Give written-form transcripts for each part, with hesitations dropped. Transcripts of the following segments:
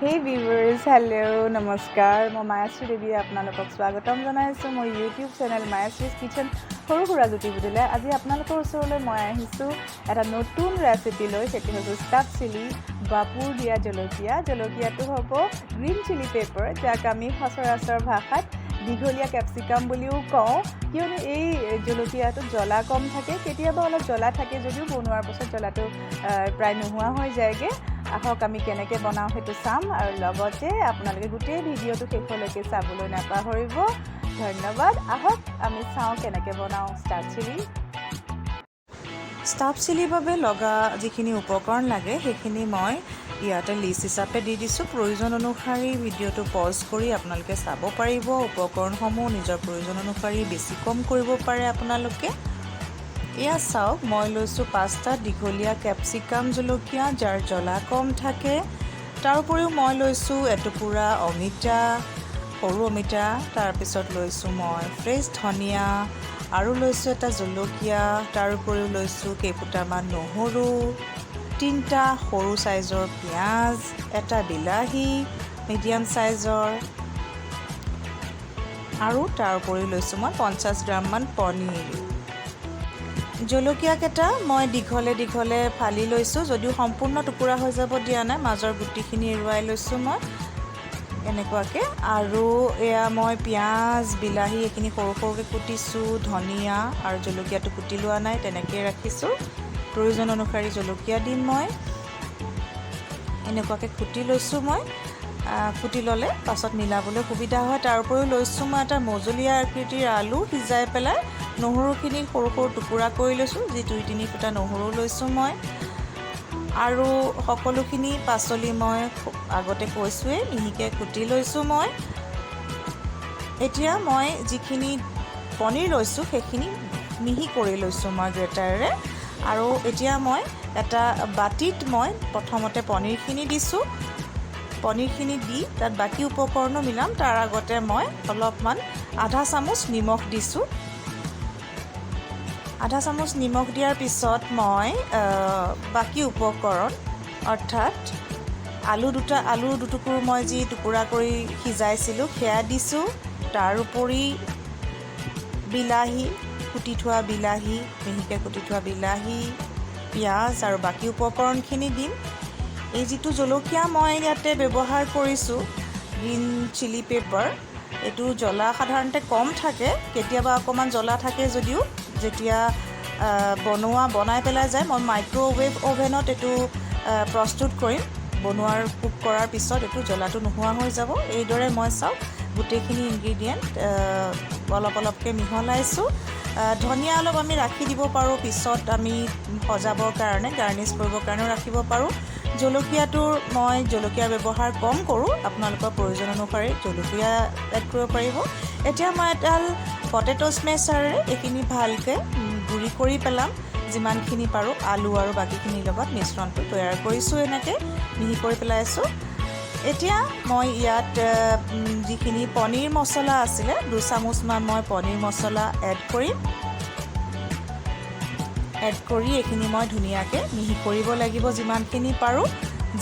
Viewers, hello', নমস্কাৰ। মই মায়াশ্ৰী দেৱীয়ে আপোনালোকক স্বাগতম জনাইছোঁ মোৰ ইউটিউব চেনেল মায়াশ্ৰীজ কিচেন সৰু সুৰা জুতি বুলিলে। আজি আপোনালোকৰ ওচৰলৈ মই আহিছোঁ এটা নতুন ৰেচিপি লৈ। সেইটো হৈছে ষ্টাফ চিলি বা পুৰ দিয়া জলকীয়া। জলকীয়াটো হ'ব গ্ৰীণ চিলি পেপাৰ, যাক আমি সচৰাচৰ ভাষাত দীঘলীয়া কেপচিকাম বুলিও কওঁ, কিয়নো এই জলকীয়াটোত জ্বলা কম থাকে। কেতিয়াবা অলপ জ্বলা থাকে যদিও বনোৱাৰ পাছত জ্বলাটো প্ৰায় নোহোৱা হৈ যায়গৈ। আহক, আমি কেনেকৈ বনাওঁ সেইটো চাম আৰু লগতে আপোনালোকে গোটেই ভিডিঅ'টো শেষলৈকে চাবলৈ নাপাহৰিব। ধন্যবাদ। আহক, আমি চাওঁ কেনেকৈ বনাওঁ ষ্টাফ চিলি। ষ্টাফ চিলিৰ বাবে লগা যিখিনি উপকৰণ লাগে, সেইখিনি মই ইয়াতে লিষ্ট হিচাপে দি দিছোঁ। প্ৰয়োজন অনুসৰি ভিডিঅ'টো পজ কৰি আপোনালোকে চাব পাৰিব। উপকৰণসমূহ নিজৰ প্ৰয়োজন অনুসৰি বেছি কম কৰিব পাৰে আপোনালোকে। এয়া চাওক, মই লৈছোঁ পাঁচটা দীঘলীয়া কেপচিকাম জলকীয়া, যাৰ জ্বলা কম থাকে। তাৰ উপৰিও মই লৈছোঁ এটুকুৰা অমিতা, সৰু অমিতা। তাৰপিছত লৈছোঁ মই ফ্ৰেছ ধনিয়া আৰু লৈছোঁ এটা জলকীয়া। তাৰ উপৰিও লৈছোঁ কেইফুটামান নহৰু, তিনিটা সৰু চাইজৰ পিঁয়াজ, এটা বিলাহী মিডিয়াম চাইজৰ আৰু তাৰ উপৰিও লৈছোঁ মই 50 গ্ৰামমান পনীৰ। জলকীয়াকেইটা মই দীঘলে দীঘলে ফালি লৈছোঁ যদিও সম্পূৰ্ণ টুকুৰা হৈ যাব দিয়া নাই, মাজৰ গুটিখিনি এৰুৱাই লৈছোঁ মই এনেকুৱাকৈ। আৰু এয়া মই পিঁয়াজ, বিলাহী এইখিনি সৰু সৰুকৈ কুটিছোঁ। ধনিয়া আৰু জলকীয়াটো কুটি লোৱা নাই, তেনেকৈয়ে ৰাখিছোঁ। প্ৰয়োজন অনুসৰি জলকীয়া দিম মই। এনেকুৱাকৈ কুটি লৈছোঁ মই। কুটি ল'লে পাছত মিলাবলৈ সুবিধা হয়। তাৰ উপৰিও লৈছোঁ মই এটা মজলীয়া আকৃতিৰ আলু সিজাই পেলাই। নহৰুখিনি সৰু সৰু টুকুৰা কৰি লৈছোঁ, যি দুই তিনি ফুটা নহৰু লৈছোঁ মই। আৰু সকলোখিনি পাচলি মই আগতে কৈছোঁৱেই, মিহিকৈ কুটি লৈছোঁ মই। এতিয়া মই যিখিনি পনীৰ লৈছোঁ, সেইখিনি মিহি কৰি লৈছোঁ মই গ্ৰেটাৰেৰে। আৰু এতিয়া মই এটা বাতিত মই প্ৰথমতে পনীৰখিনি দিছোঁ। পনীৰখিনি দি তাত বাকী উপকৰণো মিলাম। তাৰ আগতে মই অলপমান আধা চামুচ নিমখ দিছোঁ। আধা চামুচ নিমখ দিয়াৰ পিছত মই বাকী উপকৰণ, অৰ্থাৎ আলু দুটা, আলু দুটুকুৰ মই যি টুকুৰা কৰি সিজাইছিলোঁ, সেয়া দিছোঁ। তাৰোপৰি বিলাহী, কুটি থোৱা বিলাহী, মিহিকৈ কুটি থোৱা বিলাহী, পিঁয়াজ আৰু বাকী উপকৰণখিনি দিম। এই যিটো জলকীয়া মই ইয়াতে ব্যৱহাৰ কৰিছোঁ, গ্ৰীণ চিলি পেপাৰ, এইটো জ্বলা সাধাৰণতে কম থাকে। কেতিয়াবা অকণমান জ্বলা থাকে যদিও যেতিয়া বনাই পেলাই যায়, মই মাইক্ৰ'ৱেভ অ'ভেনত এইটো প্ৰস্তুত কৰিম। বনোৱাৰ, কুক কৰাৰ পিছত এইটো জ্বলাটো নোহোৱা হৈ যাব। এইদৰে মই চাওক, গোটেইখিনি ইনগ্ৰিডিয়েণ্ট অলপ অলপকৈ মিহলাইছোঁ। ধনিয়া অলপ আমি ৰাখি দিব পাৰোঁ, পিছত আমি সজাবৰ কাৰণে, গাৰ্নিছ কৰিবৰ কাৰণেও ৰাখিব পাৰোঁ। জলকীয়াটোৰ, মই জলকীয়াৰ ব্যৱহাৰ কম কৰোঁ, আপোনালোকৰ প্ৰয়োজন অনুসৰি জলকীয়া এড কৰিব পাৰিব। এতিয়া মই এডাল পটেট' স্মেচাৰেৰে এইখিনি ভালকৈ গুড়ি কৰি পেলাম যিমানখিনি পাৰোঁ। আলু আৰু বাকীখিনিৰ লগত মিশ্ৰণটো তৈয়াৰ কৰিছোঁ, এনেকৈ মিহি কৰি পেলাইছোঁ। এতিয়া মই ইয়াত যিখিনি পনীৰ মছলা আছিলে, 2 চামুচমান মই পনীৰ মছলা এড কৰিম। এড কৰি এইখিনি মই ধুনীয়াকৈ মিহি কৰিব লাগিব যিমানখিনি পাৰোঁ,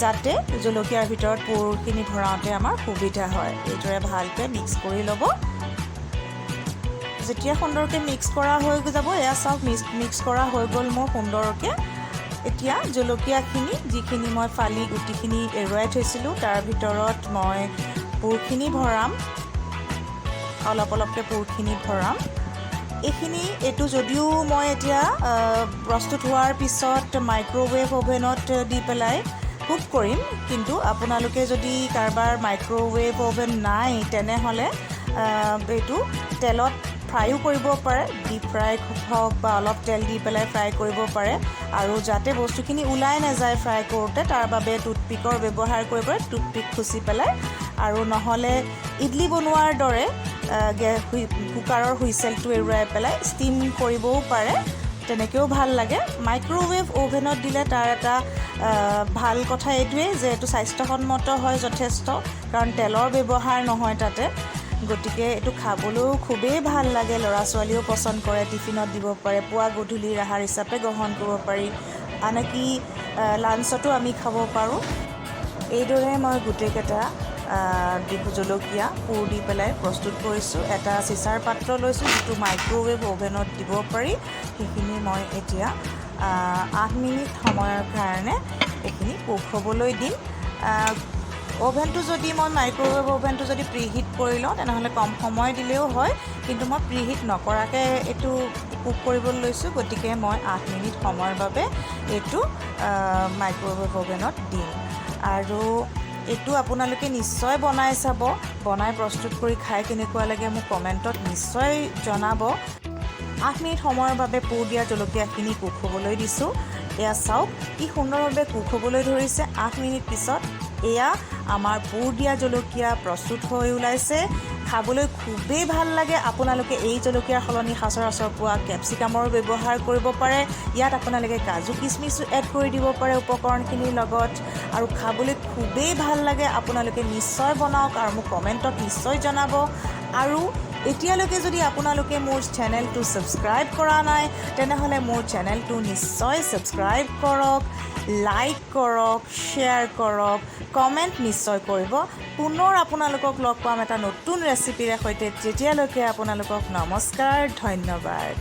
যাতে জলকীয়াৰ ভিতৰত পুৰখিনি ভৰাওঁতে আমাৰ সুবিধা হয়। এইদৰে ভালকৈ মিক্স কৰি ল'ব। যেতিয়া সুন্দৰকৈ মিক্স কৰা হৈ যাব, এয়া চাওক, মিক্স কৰা হৈ গ'ল মোৰ সুন্দৰকৈ। এতিয়া জলকীয়াখিনি, যিখিনি মই ফালি গুটিখিনি এৰুৱাই থৈছিলোঁ, তাৰ ভিতৰত মই পুৰখিনি ভৰাম। অলপ অলপকৈ পুৰখিনি ভৰাম এইখিনি। এইটো যদিও মই এতিয়া প্ৰস্তুত হোৱাৰ পিছত মাইক্ৰ'ৱেভ অ'ভেনত দি পেলাই কুক কৰিম, কিন্তু আপোনালোকে যদি কাৰোবাৰ মাইক্ৰ'ৱেভ অ'ভেন নাই, তেনেহ'লে এইটো তেলত ফ্ৰাইও কৰিব পাৰে। ডিপ ফ্ৰাই হওক বা অলপ তেল দি পেলাই ফ্ৰাই কৰিব পাৰে। আৰু যাতে বস্তুখিনি ওলাই নাযায় ফ্ৰাই কৰোঁতে, তাৰ বাবে টুথপিকৰ ব্যৱহাৰ কৰিব পাৰে, টুথপিক খুচি পেলাই। আৰু নহ'লে ইডলি বনোৱাৰ দৰে কুকাৰৰ হুইচেলটো এৰুৱাই পেলাই ষ্টিম কৰিবও পাৰে, তেনেকৈও ভাল লাগে। মাইক্ৰ'ৱেভ অ'ভেনত দিলে তাৰ এটা ভাল কথা এইটোৱেই যে এইটো স্বাস্থ্যসন্মত হয় যথেষ্ট, কাৰণ তেলৰ ব্যৱহাৰ নহয় তাতে। গতিকে এইটো খাবলৈও খুবেই ভাল লাগে, ল'ৰা ছোৱালীয়েও পচন্দ কৰে। টিফিনত দিব পাৰে, পুৱা গধূলিৰ আহাৰ হিচাপে গ্ৰহণ কৰিব পাৰি, আনকি লাঞ্চতো আমি খাব পাৰোঁ। এইদৰে মই গোটেইকেইটা জলকীয়া পুৰ দি পেলাই প্ৰস্তুত কৰিছোঁ। এটা চিচাৰ পাত্ৰ লৈছোঁ, যিটো মাইক্ৰ'ৱেভ অ'ভেনত দিব পাৰি। সেইখিনি মই এতিয়া 8 মিনিট সময়ৰ কাৰণে এইখিনি কুক হ'বলৈ দিম। অ'ভেনটো যদি মই মাইক্ৰ'ৱেভ অ'ভেনটো যদি প্ৰিহিট কৰি লওঁ, তেনেহ'লে কম সময় দিলেও হয়। কিন্তু মই প্ৰিহিট নকৰাকৈ এইটো কুক কৰিবলৈ লৈছোঁ, গতিকে মই 8 মিনিট সময়ৰ বাবে এইটো মাইক্ৰ'ৱেভ অ'ভেনত দিম। আৰু এইটো আপোনালোকে নিশ্চয় বনাই চাব। বনাই প্ৰস্তুত কৰি খাই কেনেকুৱা লাগে মোক কমেণ্টত নিশ্চয় জনাব। 8 মিনিট সময়ৰ বাবে পুৰ দিয়া জলকীয়াখিনি কুক হ'বলৈ দিছোঁ। এয়া চাওক, কি সুন্দৰভাৱে কুক হ'বলৈ ধৰিছে। 8 মিনিট পিছত এয়া আমাৰ পুৰ দিয়া জলকীয়া প্ৰস্তুত হৈ ওলাইছে। খাবলৈ খুবেই ভাল লাগে। আপোনালোকে এই জলকীয়াৰ সলনি সচৰাচৰ পোৱা কেপচিকামৰো ব্যৱহাৰ কৰিব পাৰে। ইয়াত আপোনালোকে কাজু কিচমিচো এড কৰি দিব পাৰে উপকৰণখিনিৰ লগত আৰু খাবলৈ খুবেই ভাল লাগে। আপোনালোকে নিশ্চয় বনাওক আৰু মোক কমেণ্টত নিশ্চয় জনাব। আৰু এতিয়ালৈকে যদি আপোনালোকে মোৰ চেনেলটো ছাবস্ক্ৰাইব কৰা নাই, তেনেহ'লে মোৰ চেনেলটো নিশ্চয় ছাবস্ক্ৰাইব কৰক, লাইক কৰক, শ্বেয়াৰ কৰক, কমেণ্ট নিশ্চয় কৰিব। পুনৰ আপোনালোকক লগ পাম এটা নতুন ৰেচিপিৰে সৈতে। তেতিয়ালৈকে আপোনালোকক নমস্কাৰ, ধন্যবাদ।